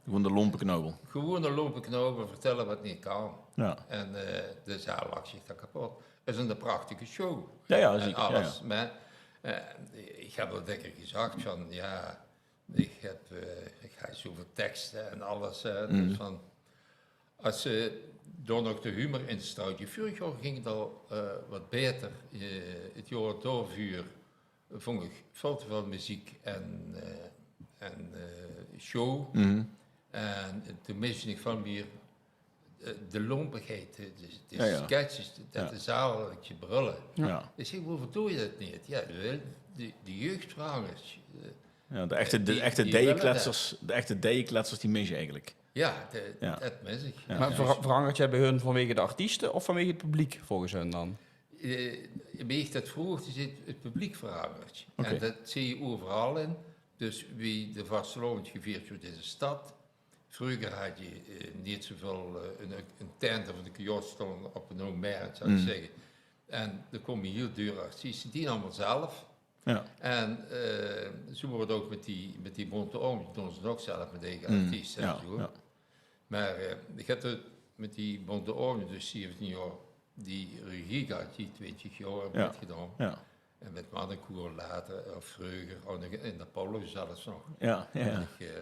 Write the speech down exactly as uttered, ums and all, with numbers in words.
Gewoen de lompe knoubel. Gewoen de lompe knoubel, vertèlle wat neet kan. Jao. En eh, de zaal lach zich dao kepot. 't Is 'n prachtige show. Jao, jao, en zeker, jao, alles. Jao. Mer eh, ich höb al dèkker gezag van, jao, ich höb, eh, ich höb zoväöl tekste en alles. Hè, dus van, es ze dao nog de humor in stouwde. Vörig jaor ging 't al eh, wat baeter. Eh, 't jaor daoveur vong ich väöl te väöl meziek en, eh, en eh, show. En toen miste ich väöl mieër eh, de lompigheid, de, de sketches, det de zaal liet brölle. Jao. Ich zèk: "Woeväöl doon ze det neet?" Jao, de, de, de jeugd verangert. Eh, Jao, de echte, de echte deiekletsers, de echte deiekletsers, die mis se eigelik. Jao, det mis ich. Mer verangert det bie hun vanwege de artieste of vanwege 't publiek volges hun dan? Eh, wie ich det vroog, die zag: 't Publiek verangert. Oké. En det zeen ze euveral in. Dus wie de vastelaovend gevierd weurt in de stad. Vreuger hads se eh, neet zoväöl eh, 'n, 'n tent of 'n kiosk staon op 'n Homemerret, zal ich zègke. En dao kómme hieël deur artieste, die allemaol zelf. Jao. En eh, zoe weurt 't ouch mit die, mit die Bonte Orm, die doon ze ouch zelf mit eige artieste en zoe. Mer eh, ich höb 't mit die Bonte Orm dus zeventien jaor, die regie gehad, die twintig jaor höb ich gedaon. En mit Mannenkoor later, of vreuger, ouch nog in de Apollo zelfs nog. Jao, jao. En ich, eh,